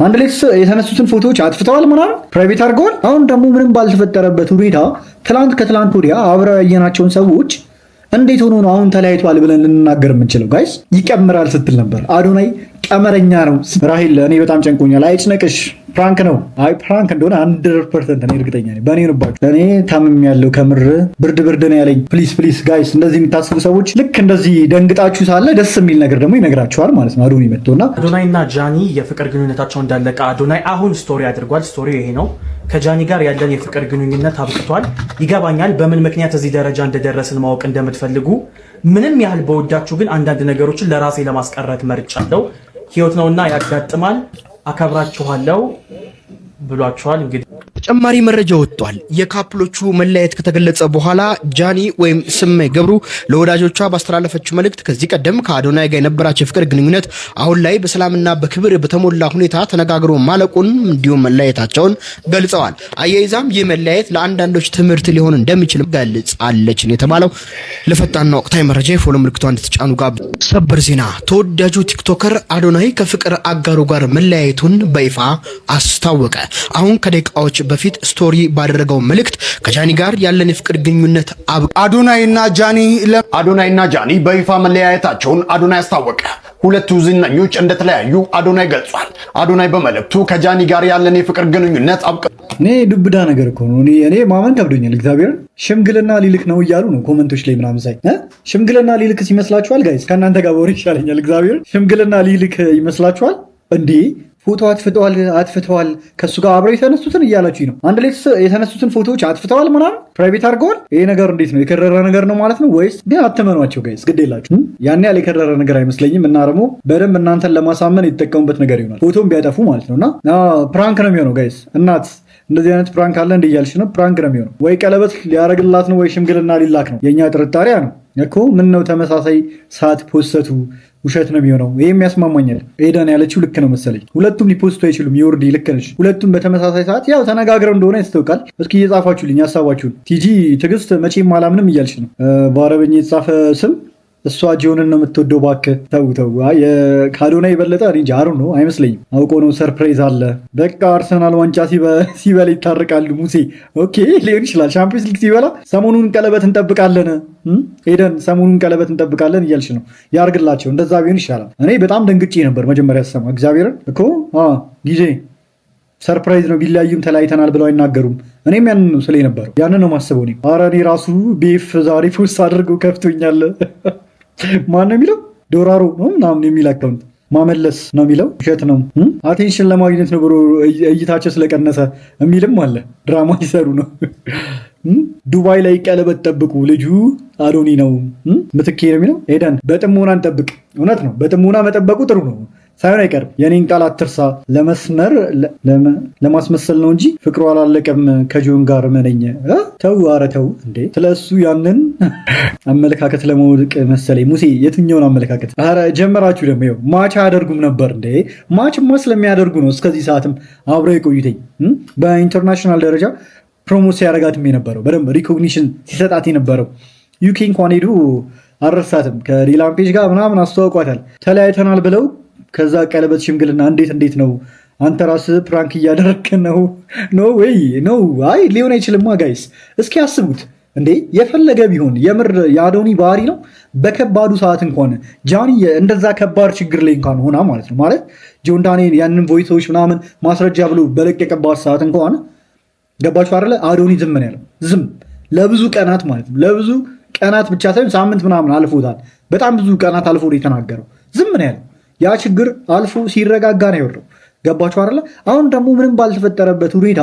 አንድ ላይ የተነሱትን ፎቶዎች አጥፍተዋል ምናምን private አድርገዋል። አሁን ደግሞ ምንም ባልተፈጠረበት ሁኔታ ትላንት ከትላንት ወዲያ አብረው ያየናቸውን ሰዎች እንዴት ሆኖ ነው አሁን ተለያይተዋል ብለን ልንናገር የምንችለው? Guys፣ ይቀምራል ስትል ነበር። አዶናይ ቀመረኛ ነው። ራሂል፣ እኔ በጣም ጨንቆኛል። አይጭነቅሽ፣ prank ነው። አይ፣ prank እንደሆነ 100% እኔ እርግጠኛ ነኝ። በእኔ ንባችሁ እኔ ታምሜያለሁ፣ ከምር ብርድ ብርድ ነው ያለኝ። Please, please guys፣ እንደዚህ የምታስቡ ሰዎች ልክ እንደዚህ ደንግጣችሁ ሳለ ደስ የሚል ነገር ደግሞ ይነግራችኋል ማለት ነው። አዶኒ መጥቶና አዶናይ እና ጃኒ የፍቅር ግንኙነታቸው እንዳለቀ አዶናይ አሁን story አድርጓል። Story ይሄ ነው። ከጃኒ ጋር ያለን የፍቅር ግንኙነት አብቅቷል። ይገባኛል በምን ምክንያት እዚህ ደረጃ እንደደረስን ማወቅ እንደምትፈልጉ። ምንም ያህል ብወዳችሁ ግን አንዳንድ ነገሮችን ለራሴ ለማስቀረት መርጫለሁ። ህይወት ነውና ያጋጥማል። አከብራችኋለሁ ብሏችኋል። እንግዲህ ተጨማሪ መረጃ ወጥቷል። የ couple ኦቹ መለያየት ከተገለጸ በኋላ ጃኒ ወይም ስሜ ገብሩ ለወዳጆቿ ባስተላለፈችው መልእክት ከዚህ ቀደም ከአዶናይ ጋር የነበራቸው የፍቅር ግንኙነት አሁን ላይ በሰላምና በክብር በተሞላ ሁኔታ ተነጋግሮ ማለቁን እንዲሁም መለያየታቸውን ገልጸዋል። አያይዛም ይህ መለያየት ለአንዳንዶች ትምህርት ሊሆን እንደሚችል ገልጻለች ነው የተባለው። ለፈጣንና ወቅታዊ መረጃ የ follow ምልክቷን እንድትጫኑ ጋብ ሰበር ዜና፣ ተወዳጁ TikToker አዶናይ ከፍቅር አጋሩ ጋር መለያየቱን በይፋ አስታወቀ። አሁን ከደቂቃዎች በፊት story ባደረገው መልእክት ከጃኒ ጋር ያለን የፍቅር ግንኙነት አብ አዶናይና ጃኒ አዶናይና ጃኒ በይፋ መለያየታቸውን አዶናይ አስታወቀ። ሁለቱ ዝነኞች እንደተለያዩ አዶናይ ገልጿል። አዶናይ በመልእክቱ ከጃኒ ጋር ያለን የፍቅር ግንኙነት አብቅ እኔ ዱብዳ ነገር እኮ ነው። እኔ ማመን ከብዶኛል። እግዚአብሔርን ሽምግልና ሊልክ ነው እያሉ ነው comment ኦች ላይ ምናምን ሳይ፣ ሽምግልና ሊልክ ይመስላችኋል? Guys፣ ከእናንተ ጋር በወሬ ይሻለኛል። እግዚአብሔርን ሽምግልና ሊልክ ይመስላችኋል እንዴ? ፎቶ አጥፍተዋል፣ አጥፍተዋል፣ ከእሱ ጋር አብረው የተነሱትን እያላችሁ ነው። አንድ ላይ የተነሱትን ፎቶዎች አጥፍተዋል ምናምን private አድርገዋል። ይሄ ነገር እንዴት ነው? የከረረ ነገር ነው ማለት ነው ወይስ? ግን አትመኗቸው guys፣ ግድ የላችሁ። ያን ያህል የከረረ ነገር አይመስለኝም። እና ደግሞ በደንብ እናንተን ለማሳመን የተጠቀሙበት ነገር ይሆናል፣ ፎቶም ቢያጠፉ ማለት ነው። እና prank ነው የሚሆነው guys። እናት እንደዚህ አይነት prank አለ እንዲህ እያልሽ ነው። Prank ነው የሚሆነው። ወይ ቀለበት ሊያደርግላት ነው ወይ ሽምግልና ሊላክ ነው። የእኛ ጥርጣሬ ነው እኮ። ምን ነው ተመሳሳይ ሰዓት ፖሰቱ? ውሸት ነው የሚሆነው። ይህም ያስማማኛል። ኤደን ያለችው ልክ ነው መሰለኝ። ሁለቱም ሊፖስቱ አይችሉም። የወርዲ ልክ ነች። ሁለቱም በተመሳሳይ ሰዓት ያው ተነጋግረው እንደሆነ ያስታውቃል። እስኪ እየጻፋችሁልኝ ሀሳባችሁን። ቲጂ ትዕግስት መቼም አላምንም እያልሽ ነው። በአረበኛ የተጻፈ ስም፣ እሷ ጆንን ነው የምትወደው። እባክህ ተው ተው። ከአዶናይ የበለጠ እኔ እንጃ፣ አሩ ነው አይመስለኝም። አውቆ ነው፣ surprise አለ። በቃ አርሰናል ዋንጫ ሲበላ ይታረቃሉ። ሙሴ okay፣ ሊሆን ይችላል። Champions League ሲበላ ሰሞኑን ቀለበት እንጠብቃለን። ኤደን ሰሞኑን ቀለበት እንጠብቃለን እያልሽ ነው። ያርግላቸው፣ እንደዛ ቢሆን ይሻላል። እኔ በጣም ደንግጬ ነበር መጀመሪያ ስሰማ። እግዚአብሔርን እኮ ጊዜ surprise ነው። ቢለያዩም ተለያይተናል ብለው አይናገሩም። እኔም ያንን ነው ስለ የነበረው፣ ያንን ነው ማስበው። እኔ ኧረ እኔ ራሱ ቤፍ ዛሬ post አድርገው ከፍቶኛል። ማን ነው የሚለው? ዶራሮ ነው ምናምን የሚል account ማመለስ ነው የሚለው፣ ውሸት ነው፣ attention ለማግኘት ነው ብሎ እይታቸው ስለቀነሰ የሚልም አለ። ድራማ ሊሰሩ ነው። ዱባይ ላይ ቀለበት ጠብቁ፣ ልጁ አዶኒ ነው ምትኬ ነው የሚለው ኤደን። በጥሞና እንጠብቅ። እውነት ነው፣ በጥሞና መጠበቁ ጥሩ ነው። ሳይሆን አይቀርም። የኔን ቃል አትርሳ። ለመስመር ለማስመሰል ነው እንጂ ፍቅሩ አላለቀም ከጆን ጋር መነኘ። ተው፣ ኧረ ተው እንዴ! ስለ እሱ ያንን አመለካከት ለመውደቅ መሰለኝ። ሙሴ፣ የትኛውን አመለካከት? ኧረ ጀመራችሁ ደግሞ፣ ይኸው match አያደርጉም ነበር እንዴ? Match ማ ስለሚያደርጉ ነው እስከዚህ ሰዓትም አብረው የቆዩትኝ። በ international ደረጃ promote ሲያደርጋትም የነበረው፣ በደንብ recognition ሲሰጣት የነበረው፣ UK እንኳን ሄዱ አልረሳትም። ከሌላም page ጋር ምናምን አስተዋውቋታል። ተለያይተናል ብለው ከዛ ቀለበት ሽምግልና እንዴት እንዴት ነው? አንተ ራስህ prank እያደረግክ ነው? No way፣ no፣ አይ ሊሆን አይችልማ guys፣ እስኪ አስቡት እንዴ፣ የፈለገ ቢሆን የምር የአዶኒ ባህሪ ነው። በከባዱ ሰዓት እንኳን ጃኒ እንደዛ ከባድ ችግር ላይ እንኳን ሆና ማለት ነው፣ ማለት ጆን ዳንኤል ያንን voice ኦች ምናምን ማስረጃ ብሎ በለቀቀባት ሰዓት እንኳን፣ ገባችሁ አይደለ? አዶኒ ዝም ነው ያለው። ዝም ለብዙ ቀናት ማለት ነው። ለብዙ ቀናት ብቻ ሳይሆን ሳምንት ምናምን አልፎታል። በጣም ብዙ ቀናት አልፎ ነው የተናገረው። ዝም ነው ያለው። ያ ችግር አልፎ ሲረጋጋ ነው የወረው። ገባችሁ አይደለ? አሁን ደግሞ ምንም ባልተፈጠረበት ሁኔታ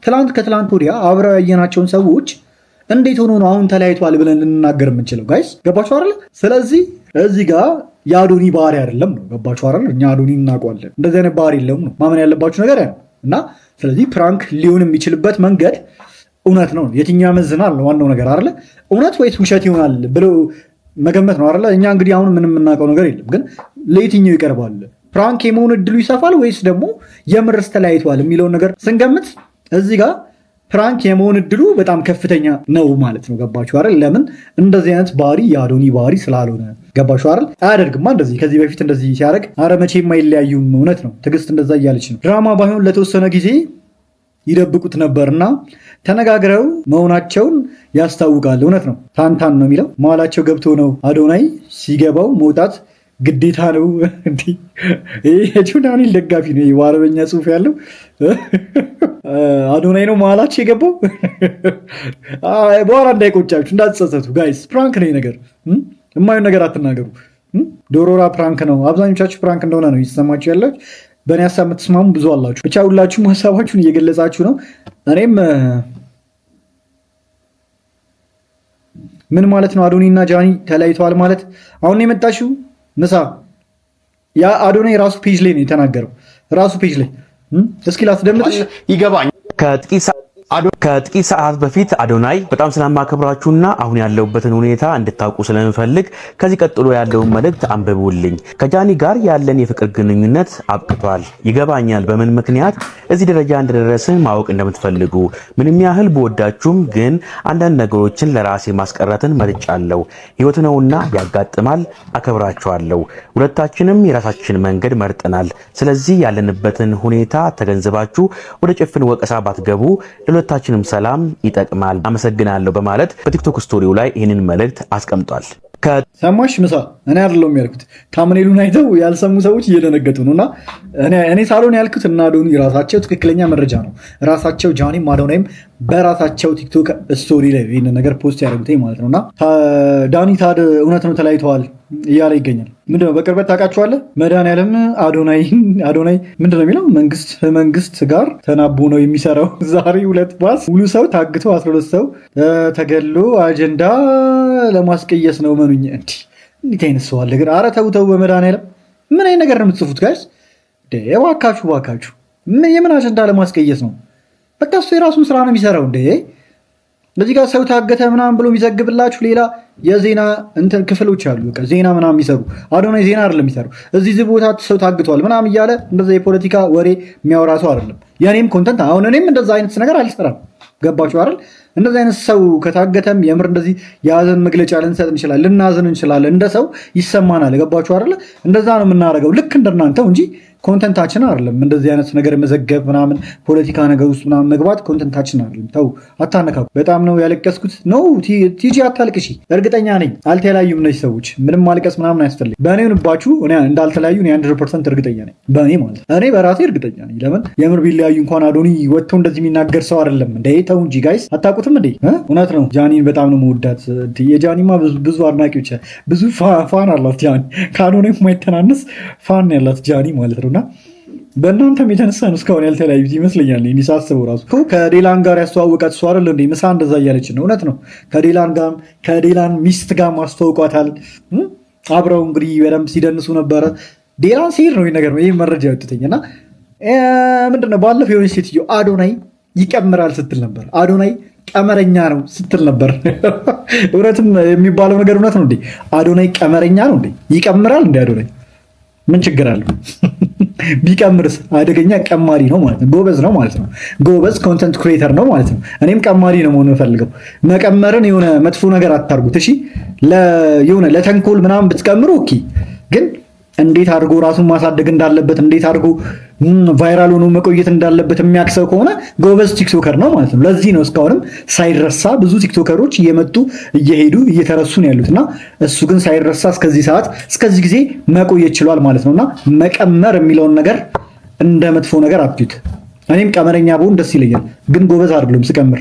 ትላንት ከትላንት ወዲያ አብረው ያየናቸውን ሰዎች እንዴት ሆኖ ነው አሁን ተለያይተዋል ብለን ልንናገር የምንችለው? Guys፣ ገባችሁ አይደለ? ስለዚህ እዚህ ጋር የአዶኒ ባህሪ አይደለም ነው። ገባችሁ አይደለ? እኛ አዶኒ እናውቀዋለን። እንደዚህ አይነት ባህሪ የለውም ነው፣ ማመን ያለባችሁ ነገር ያ ነው። እና ስለዚህ prank ሊሆን የሚችልበት መንገድ እውነት ነው። የትኛው ያመዝናል ነው ዋናው ነገር አይደለ? እውነት ወይስ ውሸት ይሆናል ብለው መገመት ነው አይደለ? እኛ እንግዲህ አሁን ምንም የምናውቀው ነገር የለም፣ ግን ለየትኛው ይቀርባል? Prank የመሆን እድሉ ይሰፋል ወይስ ደግሞ የምርስ ተለያይተዋል የሚለውን ነገር ስንገምት እዚህ ጋር Prank የመሆን እድሉ በጣም ከፍተኛ ነው ማለት ነው። ገባችሁ አይደል? ለምን እንደዚህ አይነት ባህሪ የአዶኒ ባህሪ ስላልሆነ፣ ገባችሁ አይደል? አያደርግማ እንደዚህ። ከዚህ በፊት እንደዚህ ሲያደርግ አረ መቼም አይለያዩም። እውነት ነው። ትዕግስት እንደዛ እያለች ነው። ድራማ ባይሆን ለተወሰነ ጊዜ ይደብቁት ነበርና ተነጋግረው መሆናቸውን ያስታውቃል። እውነት ነው። ታንታን ነው የሚለው፣ መሀላቸው ገብቶ ነው። አዶናይ ሲገባው መውጣት ግዴታ ነው። የጆን ዳንኤል ደጋፊ ነው። በአረበኛ ጽሑፍ ያለው አዶናይ ነው መሀላቸው የገባው። በኋላ እንዳይቆጫችሁ፣ እንዳትጸጸቱ guys። Prank ነው ነገር፣ የማዩን ነገር አትናገሩ። ዶሮራ prank ነው። አብዛኞቻችሁ prank እንደሆነ ነው እየተሰማችሁ ያላችሁ። በእኔ ሀሳብ የምትስማሙ ብዙ አላችሁ። ብቻ ሁላችሁም ሀሳባችሁን እየገለጻችሁ ነው። እኔም ምን ማለት ነው? አዶኒ እና ጃኒ ተለያይተዋል ማለት አሁን የመጣሽው ምሳ ያ አዶናይ ራሱ page ላይ ነው የተናገረው። ራሱ page ላይ እስኪ ላስደምጥሽ። ይገባኝ ከጥቂት ሰዓት በፊት አዶናይ በጣም ስለማከብራችሁና አሁን ያለሁበትን ሁኔታ እንድታውቁ ስለምፈልግ ከዚህ ቀጥሎ ያለውን መልእክት አንብቡልኝ። ከጃኒ ጋር ያለን የፍቅር ግንኙነት አብቅቷል። ይገባኛል በምን ምክንያት እዚህ ደረጃ እንደደረስን ማወቅ እንደምትፈልጉ። ምንም ያህል ብወዳችሁም ግን አንዳንድ ነገሮችን ለራሴ ማስቀረትን መርጫለሁ። ህይወት ነውና ያጋጥማል። አከብራችኋለሁ። ሁለታችንም የራሳችን መንገድ መርጠናል። ስለዚህ ያለንበትን ሁኔታ ተገንዝባችሁ ወደ ጭፍን ወቀሳ ባትገቡ ለሁለታችንም ሰላም ይጠቅማል። አመሰግናለሁ በማለት በቲክቶክ story ው ላይ ይህንን መልእክት አስቀምጧል። ሰማሽ ምሳ? እኔ አይደለሁም ያልኩት። Thumbnail ኡን አይተው ያልሰሙ ሰዎች እየደነገጡ ነው። እና እኔ ሳልሆን ያልኩት እና አዶኒ ራሳቸው ትክክለኛ መረጃ ነው። ራሳቸው ጃኒም አዶናይም በራሳቸው ቲክቶክ story ላይ ይህንን ነገር post ያደረጉት ማለት ነው። እና ዳኒ ታድ እውነት ነው ተለያይተዋል እያለ ይገኛል። ምንድነው በቅርበት ታውቃቸዋለህ? መድኃኒዓለም አዶናይ ምንድነው የሚለው? መንግስት መንግስት ጋር ተናቦ ነው የሚሰራው። ዛሬ 2 ባስ ሙሉ ሰው ታግቶ 12 ሰው ተገሎ አጀንዳ ለማስቀየስ ነው። መኑኝ እንዲህ እንዴት አይነት ሰው አለ ግን? ኧረ ተው ተው፣ በመድኃኒዓለም ምን አይነት ነገር ነው የምትጽፉት guys? እባካችሁ እባካችሁ፣ የምን አጀንዳ ለማስቀየስ ነው? በቃ እሱ የራሱን ስራ ነው የሚሰራው። እንዴ እዚህ ጋር ሰው ታገተ ምናምን ብሎ የሚዘግብላችሁ ሌላ የዜና እንትን ክፍሎች አሉ። በቃ ዜና ምናምን የሚሰሩ፣ አዶናይ ዜና አይደለም የሚሰሩ። እዚህ ቦታ ሰው ታግቷል ምናምን እያለ እንደዛ የፖለቲካ ወሬ የሚያወራ ሰው አይደለም። የኔም content አሁን እኔም እንደዛ አይነት ነገር አልሰራም። ገባችሁ አይደል? እንደዚህ አይነት ሰው ከታገተም የምር እንደዚህ የሀዘን መግለጫ ልንሰጥ እንችላለን፣ ልናዝን እንችላለን። እንደ ሰው ይሰማናል። ገባችሁ አይደል? እንደዛ ነው የምናደርገው ልክ እንደናንተው እንጂ content ኣችን አይደለም። እንደዚህ አይነት ነገር መዘገብ ምናምን ፖለቲካ ነገር ውስጥ ምናምን መግባት content ኣችን አይደለም። ተው አታነካኩ። በጣም ነው ያለቀስኩት። No ቲጂ አታልቅሺ። እርግጠኛ ነኝ አልተለያዩም እነዚህ ሰዎች። ምንም ማልቀስ ምናምን አያስፈልግም። በእኔ ሆንባችሁ እኔ እንዳልተለያዩ እኔ 100% እርግጠኛ ነኝ። በእኔ ማለት እኔ በራሴ እርግጠኛ ነኝ። ለምን የምር ቢለያዩ እንኳን አዶኒ ወጥቶ እንደዚህ የሚናገር ሰው አይደለም። እንደ ተው እንጂ guys፣ አታውቁትም እንዴ? እውነት ነው። ጃኒን በጣም ነው መወዳት። የጃኒማ ብዙ አድናቂዎች፣ ብዙ fan አላት ጃኒ። ከአዶኒ የማይተናነስ fan ያላት ጃኒ ማለት ነው። እና በእናንተም የተነሳ ነው እስካሁን ያልተለያዩት ይመስለኛል። እኔ ሳስበው ራሱ ከዴላን ጋር ያስተዋወቃት እሱ አይደል እንዴ? ምሳ እንደዛ እያለች ነው። እውነት ነው። ከዴላን ጋር ከዴላን ሚስት ጋር ማስተዋውቋታል። አብረው እንግዲህ በደንብ ሲደንሱ ነበረ። ዴላን ሲሄድ ነው ይሄ ነገር ይሄ መረጃ ያወጡትኝ። እና ምንድነው ባለፈው የሆነች ሴትዮ አዶናይ ይቀምራል ስትል ነበር። አዶናይ ቀመረኛ ነው ስትል ነበር። እውነትም የሚባለው ነገር እውነት ነው እንዴ? አዶናይ ቀመረኛ ነው እንዴ? ይቀምራል እንዴ አዶናይ? ምን ችግር አለው? ቢቀምርስ አደገኛ ቀማሪ ነው ማለት ነው። ጎበዝ ነው ማለት ነው። ጎበዝ content creator ነው ማለት ነው። እኔም ቀማሪ ነው መሆን የምፈልገው። መቀመርን የሆነ መጥፎ ነገር አታርጉት እሺ። የሆነ ለተንኮል ምናምን ብትቀምሩ okay። ግን እንዴት አድርጎ ራሱን ማሳደግ እንዳለበት፣ እንዴት አድርጎ viral ሆኖ መቆየት እንዳለበት የሚያክሰው ከሆነ ጎበዝ TikToker ነው ማለት ነው። ለዚህ ነው እስካሁንም ሳይረሳ ብዙ TikToker ኦች እየመጡ እየሄዱ እየተረሱ ነው ያሉት እና እሱ ግን ሳይረሳ እስከዚህ ሰዓት እስከዚህ ጊዜ መቆየት ችሏል ማለት ነውና መቀመር የሚለውን ነገር እንደ መጥፎ ነገር አትዩት። እኔም ቀመረኛ ብሆን ደስ ይለኛል፣ ግን ጎበዝ አይደለም። ስቀምር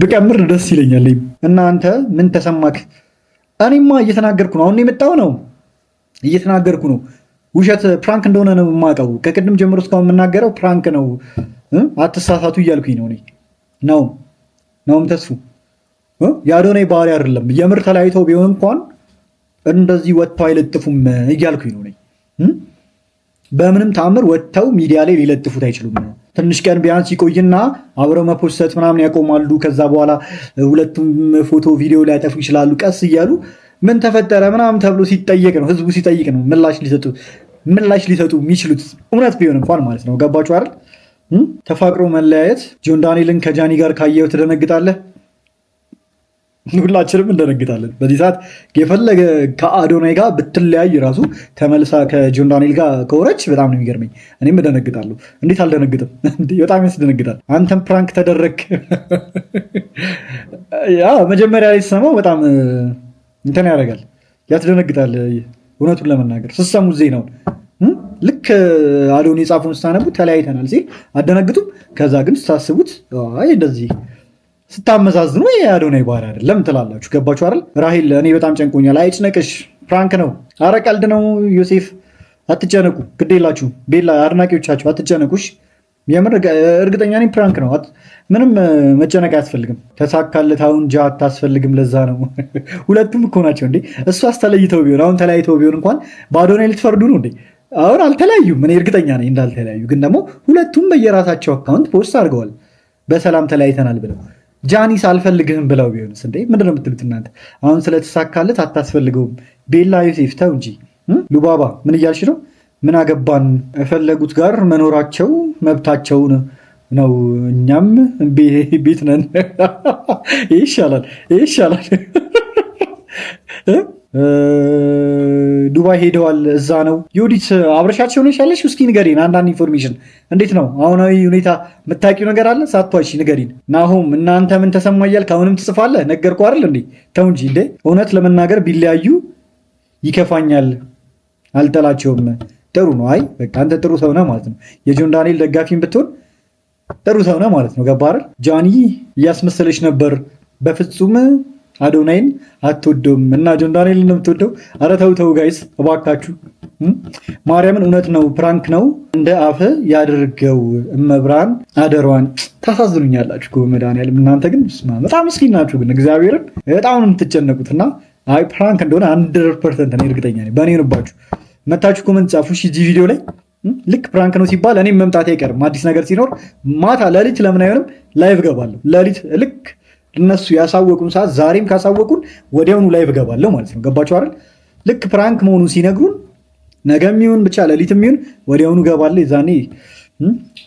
ብቀምር ደስ ይለኛል። እና አንተ ምን ተሰማክ? እኔማ እየተናገርኩ ነው። አሁን የመጣው ነው እየተናገርኩ ነው። ውሸት prank እንደሆነ ነው የማውቀው። ከቅድም ጀምሮ እስካሁን የምናገረው prank ነው፣ አትሳሳቱ እያልኩኝ ነው። እኔ ነው ነውም ተስፉ የአዶናይ ባህሪ አይደለም። የምር ተለያይተው ቢሆን እንኳን እንደዚህ ወጥተው አይለጥፉም እያልኩኝ ነው። እኔ በምንም ተአምር ወጥተው ሚዲያ ላይ ሊለጥፉት አይችሉም። ትንሽ ቀን ቢያንስ ይቆይና አብረው መፖሰት ምናምን ያቆማሉ። ከዛ በኋላ ሁለቱም ፎቶ ቪዲዮ ሊያጠፉ ይችላሉ። ቀስ እያሉ ምን ተፈጠረ ምናምን ተብሎ ሲጠየቅ ነው፣ ህዝቡ ሲጠይቅ ነው ምላሽ ሊሰጡ የሚችሉት እውነት ቢሆን እንኳን ማለት ነው። ገባችሁ አይደል? ተፋቅሮ መለያየት። ጆን ዳንኤልን ከጃኒ ጋር ካየው ትደነግጣለህ? ሁላችንም እንደነግጣለን። በዚህ ሰዓት የፈለገ ከአዶናይ ጋር ብትለያይ ራሱ ተመልሳ ከጆን ዳንኤል ጋር ከወረች በጣም ነው የሚገርመኝ። እኔም እደነግጣለሁ። እንዴት አልደነግጥም? በጣም ያስደነግጣል። አንተም prank ተደረግክ። ያ መጀመሪያ ላይ ሲሰማው በጣም እንትን ያደርጋል፣ ያስደነግጣል። እውነቱን ለመናገር ስትሰሙ ዜናውን ልክ አዶኒ የጻፉን ስታነቡ ተለያይተናል ሲል አደነግጡም። ከዛ ግን ስታስቡት አይ እንደዚህ ስታመዛዝኑ የአዶናይ ባህሪ አይደለም ትላላችሁ። ገባችሁ አይደል? ራሂል እኔ በጣም ጨንቆኛል። አይጭነቅሽ፣ prank ነው። አረ ቀልድ ነው። ዮሴፍ አትጨነቁ፣ ግድ የላችሁ። ቤላ አድናቂዎቻችሁ አትጨነቁሽ። የምር እርግጠኛ ነኝ prank ነው። ምንም መጨነቅ አያስፈልግም። ተሳካለት። አሁን ጃ አታስፈልግም። ለዛ ነው ሁለቱም እኮ ናቸው እንዴ። እሷስ ተለይተው ቢሆን፣ አሁን ተለያይተው ቢሆን እንኳን በአዶናይ ልትፈርዱ ነው እንዴ? አሁን አልተለያዩም። እኔ እርግጠኛ ነኝ እንዳልተለያዩ። ግን ደግሞ ሁለቱም በየራሳቸው account post አድርገዋል በሰላም ተለያይተናል ብለው። ጃኒስ አልፈልግህም ብለው ቢሆንስ እንዴ? ምንድን ነው የምትሉት እናንተ? አሁን ስለተሳካለት አታስፈልገውም። ቤላ ዮሴፍ ተው እንጂ። ሉባባ ምን እያልሽ ነው? ምን አገባን? የፈለጉት ጋር መኖራቸው መብታቸው ነው። እኛም ቤት ነን። ይሻላል ይሻላል። ዱባይ ሄደዋል። እዛ ነው። ዮዲት አብረሻቸው ነሽ ያለሽ? እስኪ ንገሪን አንዳንድ information። እንዴት ነው አሁናዊ ሁኔታ? የምታውቂው ነገር አለ? ሳትዋሺ ንገሪን። ናሆም እናንተ ምን ተሰማ እያልክ አሁንም ትጽፋለህ? ነገርኩህ አይደል እንዴ? ተው እንጂ እንዴ። እውነት ለመናገር ቢለያዩ ይከፋኛል፣ አልጠላቸውም። ጥሩ ነው። አይ በቃ አንተ ጥሩ ሰው ነህ ማለት ነው። የጆን ዳንኤል ደጋፊም ብትሆን ጥሩ ሰው ነህ ማለት ነው። ገባህ አይደል? ጃኒ እያስመሰለች ነበር። በፍጹም አዶናይን አትወደውም እና ጆን ዳንኤል እንደምትወደው። ኧረ ተው ተው guys እባካችሁ። ማርያምን እውነት ነው፣ prank ነው። እንደ አፈ ያድርገው። እመብርሃን አደሯን። ታሳዝኑኛላችሁ እኮ መድኃኒዓለም። እናንተ ግን በጣም ምስኪን ናችሁ። ግን እግዚአብሔርን በጣም ነው የምትጨነቁት። እና አይ prank እንደሆነ 100% እኔ እርግጠኛ ነኝ። በእኔ ሆንባችሁ መታችሁ comment ጻፉ። እሺ እዚህ ቪዲዮ ላይ ልክ prank ነው ሲባል እኔም መምጣቴ አይቀርም። አዲስ ነገር ሲኖር ማታ ሌሊት ለምን አይሆንም live እገባለሁ። ሌሊት ልክ እነሱ ያሳወቁን ሰዓት ዛሬም ካሳወቁን ወዲያውኑ live እገባለሁ ማለት ነው። ገባችሁ አይደል? ልክ prank መሆኑን ሲነግሩን ነገም ይሁን ብቻ ሌሊትም ይሁን ወዲያውኑ እገባለሁ። የዛኔ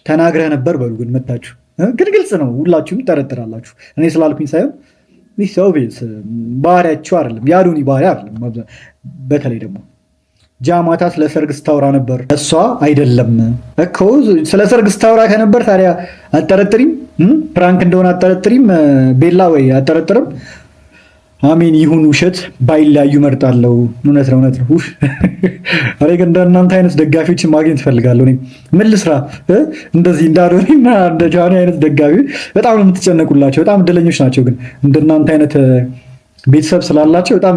ተናግረህ ነበር በሉ። ግን መታችሁ ግን ግልጽ ነው፣ ሁላችሁም ጠረጥራላችሁ። እኔ ስላልኩኝ ሳይሆን ይህ ሰው ባህሪያቸው አይደለም፣ የአዶኒ ባህሪ አይደለም። በተለይ ደግሞ ጃማታ ስለ ሰርግ ስታወራ ነበር። እሷ አይደለም እኮ ስለ ሰርግ ስታወራ ከነበር ታዲያ አጠረጥሪም? Prank እንደሆነ አጠረጥሪም? ቤላ ወይ አጠረጥርም? አሜን ይሁን ውሸት ባይለያዩ መርጣለሁ። እውነት ነው፣ እውነት ነው። እኔ ግን እንደ እናንተ አይነት ደጋፊዎችን ማግኘት እፈልጋለሁ። እኔ ምን ልስራ? እንደዚህ እንደ አዶኒና እንደ ጃኒ አይነት ደጋፊ በጣም ነው የምትጨነቁላቸው። በጣም እድለኞች ናቸው። ግን እንደናንተ አይነት ቤተሰብ ስላላቸው በጣም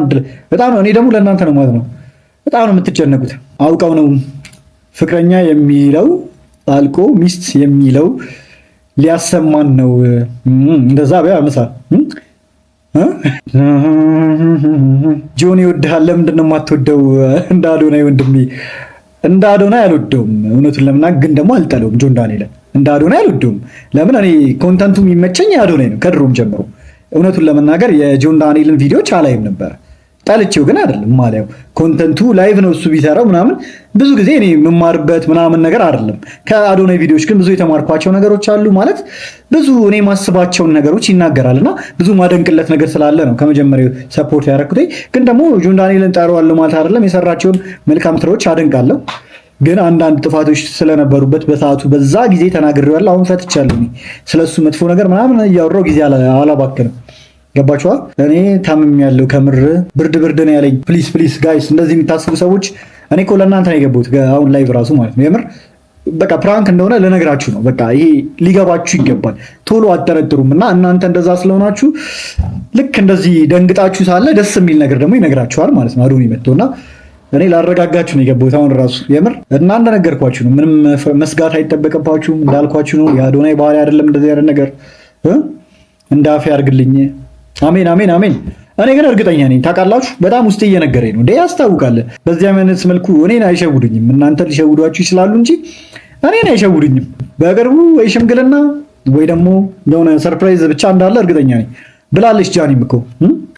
በጣም ነው። እኔ ደግሞ ለእናንተ ነው ማለት ነው። በጣም ነው የምትጨነቁት። አውቀው ነው ፍቅረኛ የሚለው አልቆ ሚስት የሚለው ሊያሰማን ነው። እንደዛ በያ ምሳ ጆኒ ይወድሃል። ለምንድን ነው የማትወደው? እንደ አዶናይ ወንድሜ፣ እንደ አዶናይ አልወደውም። እውነቱን ለምና ግን ደግሞ አልጠለውም። ጆን ዳንኤልን እንደ አዶናይ አልወደውም። ለምን እኔ content ኡ የሚመቸኝ አዶናይ ነው ከድሮም ጀምሮ። እውነቱን ለመናገር የጆን ዳንኤልን ቪዲዮዎች አላይም ነበር። ጠልቼው ግን አይደለም ማለያው content ኡ live ነው እሱ ቢሰራው ምናምን ብዙ ጊዜ እኔ የምማርበት ምናምን ነገር አይደለም። ከአዶናይ ቪዲዮዎች ግን ብዙ የተማርኳቸው ነገሮች አሉ። ማለት ብዙ እኔ ማስባቸውን ነገሮች ይናገራል እና ብዙ ማደንቅለት ነገር ስላለ ነው ከመጀመሪያው support ያደረኩት። ግን ደግሞ ጆን ዳንኤልን ጠረዋለሁ ማለት አይደለም። የሰራቸውን መልካም ስራዎች አደንቃለሁ። ግን አንዳንድ ጥፋቶች ስለነበሩበት በሰዓቱ በዛ ጊዜ ተናግሬዋለሁ። አሁን ፈትቻለሁ። ስለሱ መጥፎ ነገር ምናምን እያወራሁ ጊዜ አላባክንም። ገባችኋል? እኔ ታምሜያለሁ ከምር ብርድ ብርድ ነው ያለኝ። Please please guys እንደዚህ የምታስቡ ሰዎች እኔ እኮ ለእናንተ ነው የገባሁት አሁን live ራሱ ማለት ነው። የምር በቃ prank እንደሆነ ልነግራችሁ ነው። በቃ ይሄ ሊገባችሁ ይገባል። ቶሎ አጠረጥሩም እና እናንተ እንደዛ ስለሆናችሁ ልክ እንደዚህ ደንግጣችሁ ሳለ ደስ የሚል ነገር ደግሞ ይነግራችኋል ማለት ነው። አዶኒ መጥቶና እኔ ላረጋጋችሁ ነው የገባሁት አሁን ራሱ የምር እና እንደነገርኳችሁ ነው። ምንም መስጋት አይጠበቅባችሁም። እንዳልኳችሁ ነው። የአዶናይ ባህሪ አይደለም እንደዚህ አይነት ነገር። እንዳፌ ያርግልኝ። አሜን አሜን አሜን። እኔ ግን እርግጠኛ ነኝ ታውቃላችሁ፣ በጣም ውስጤ እየነገረኝ ነው እንዴ፣ ያስታውቃል። በዚህ አይነት መልኩ እኔን አይሸውዱኝም። እናንተ ሊሸውዷችሁ ይችላሉ እንጂ እኔን አይሸውዱኝም። በቅርቡ ወይ ሽምግልና ወይ ደግሞ የሆነ surprise ብቻ እንዳለ እርግጠኛ ነኝ ብላለች ጃኒም እኮ።